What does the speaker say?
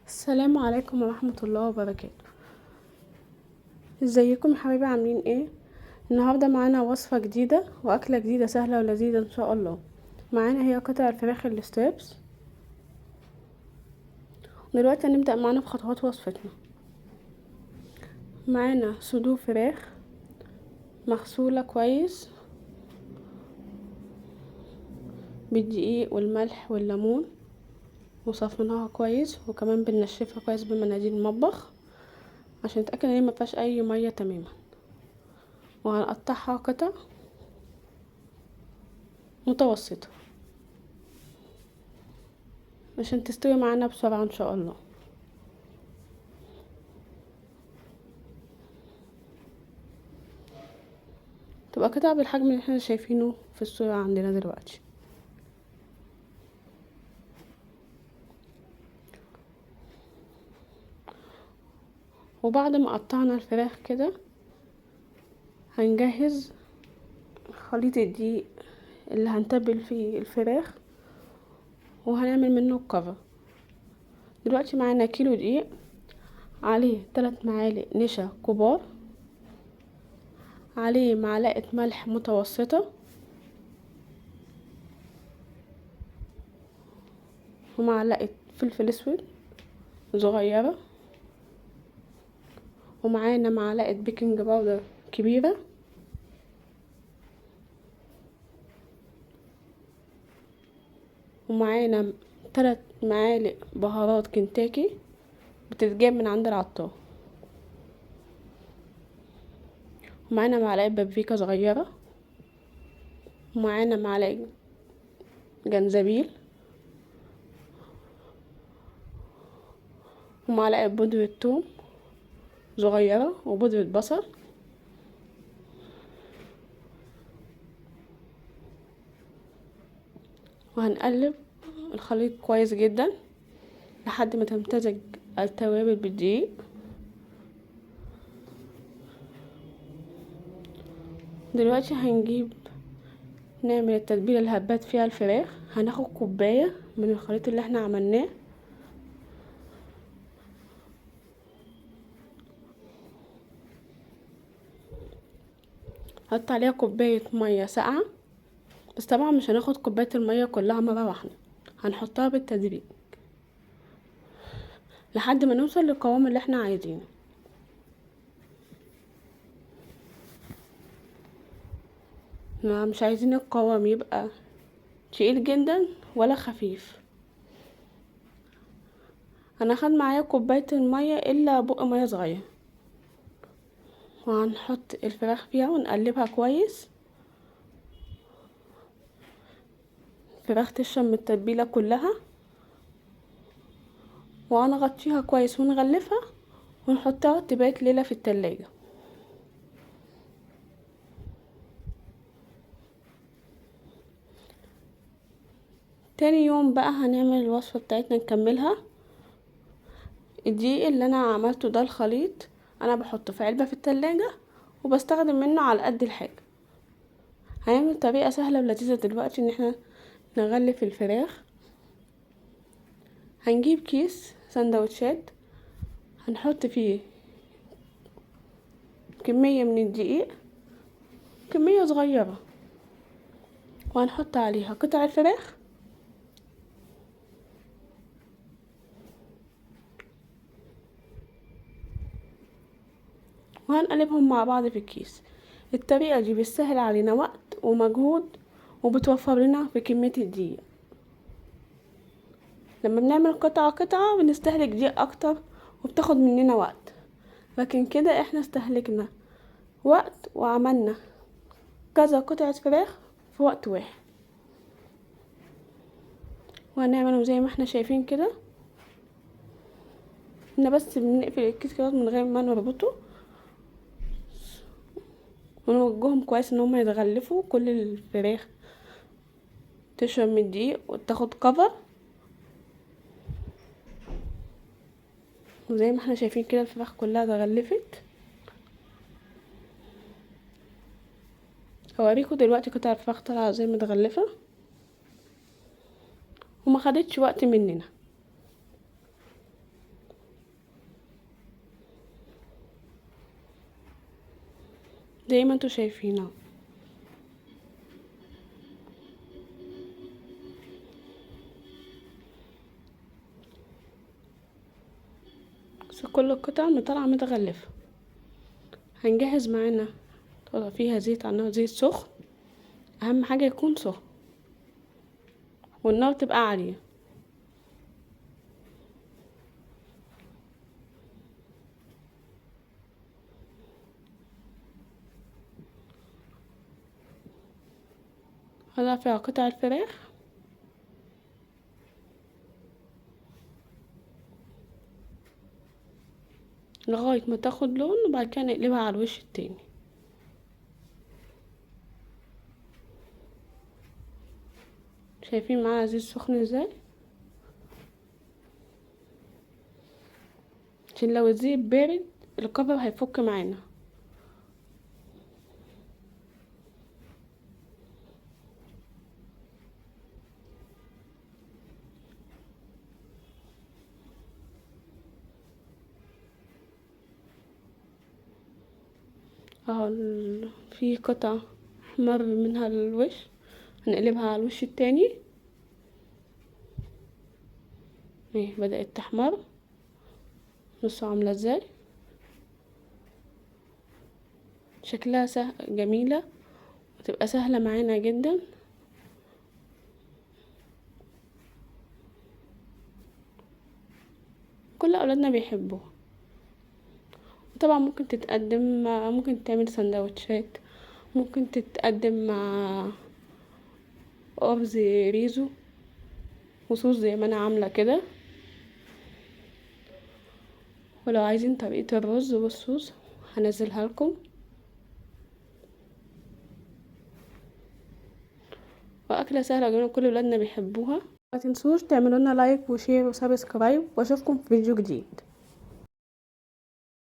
السلام عليكم ورحمة الله وبركاته. ازيكم يا حبايبي، عاملين ايه؟ النهاردة معانا وصفة جديدة واكلة جديدة سهلة ولذيذة ان شاء الله. معانا هي قطع الفراخ ال strips. دلوقتي هنبدأ معانا في خطوات وصفتنا. معانا صدور فراخ مغسولة كويس بالدقيق والملح والليمون، وصفناها كويس، وكمان بننشفها كويس بمناديل المطبخ عشان نتأكد ان هي ما فيهاش اي مية تماما. وهنقطعها قطع متوسطة عشان تستوي معانا بسرعة ان شاء الله. تبقى قطع بالحجم اللي احنا شايفينه في الصورة عندنا دلوقتي. وبعد ما قطعنا الفراخ كده هنجهز خليط الدقيق اللي هنتبل فيه الفراخ وهنعمل منه الكفر. دلوقتي معانا كيلو دقيق عليه 3 معالق نشا كبار، عليه معلقة ملح متوسطة، ومعلقة فلفل اسود صغيرة، ومعانا معلقة بيكنج باودر كبيرة، ومعانا 3 معالق بهارات كنتاكي بتتجاب من عند العطار، ومعانا معلقة بابريكا صغيرة، ومعانا معلقة جنزبيل، ومعلقة بودرة ثوم صغيرة، وبودرة بصل، وهنقلب الخليط كويس جدا لحد ما تمتزج التوابل بالدقيق. دلوقتي هنجيب نعمل التتبيله اللي هتبات فيها الفراخ. هناخد كوبايه من الخليط اللي احنا عملناه، هحط عليها كوبايه ميه ساقعه، بس طبعا مش هناخد كوبايه الميه كلها مره واحده، هنحطها بالتدريج لحد ما نوصل للقوام اللي احنا عايزينه. ما مش عايزين القوام يبقى تقيل جدا ولا خفيف. انا خد معايا كوبايه الميه الا بق ميه صغير، وهنحط الفراخ فيها ونقلبها كويس. الفراخ تشرب من التتبيله كلها، وهنغطيها كويس ونغلفها ونحطها تبات ليله في التلاجة. تاني يوم بقى هنعمل الوصفة بتاعتنا نكملها. الدقيق اللي انا عملته ده الخليط انا بحطه في علبة في التلاجة وبستخدم منه على قد الحاجة. هنعمل طريقة سهلة ولذيذة دلوقتي ان احنا نغلف الفراخ. هنجيب كيس سندوتشات هنحط فيه كمية من الدقيق، كمية صغيرة، وهنحط عليها قطع الفراخ، وهنقلبهم مع بعض في الكيس. الطريقة دي بتسهل علينا وقت ومجهود وبتوفر لنا في كمية الدقيق. لما بنعمل قطعة قطعة بنستهلك دقيق اكتر وبتاخد مننا وقت، لكن كده احنا استهلكنا وقت وعملنا كذا قطعة فراخ في وقت واحد. وهنعمله زي ما احنا شايفين كده، احنا بس بنقفل الكيس كده من غير ما نربطه، ونوجههم كويس ان هم يتغلفوا، كل الفراخ تشرب من الدقيق وتاخد كفر. وزي ما احنا شايفين كده الفراخ كلها اتغلفت. هوريكم دلوقتي قطع الفراخ طالعه زي متغلفه وما خدتش وقت مننا. زي ما انتوا شايفين اهو. بس كل القطع طالعه متغلفه. هنجهز معانا طبقة فيها زيت على النار، زيت سخن، اهم حاجه يكون سخن، والنار تبقى عاليه. هنضع فيها قطع الفراخ. لغاية ما تاخد لون، وبعد كده نقلبها على الوش التاني. شايفين معانا زيت سخن ازاي؟ عشان لو الزيت بارد الكفر هيفك معانا. اهو في قطع احمر منها الوش، هنقلبها على الوش التاني. اهي بدأت تحمر، بصوا عاملة ازاي، شكلها جميلة وتبقى سهلة معانا جدا. كل اولادنا بيحبوها. طبعا ممكن تتقدم، ممكن تعمل سندوتشات، ممكن تتقدم مع أرز ريزو وصوص زي ما انا عامله كده. ولو عايزين طريقه الرز والصوص هنزلها لكم. واكله سهله وجميله كل ولادنا بيحبوها. ما تنسوش تعملوا لنا like و share و subscribe، واشوفكم في فيديو جديد.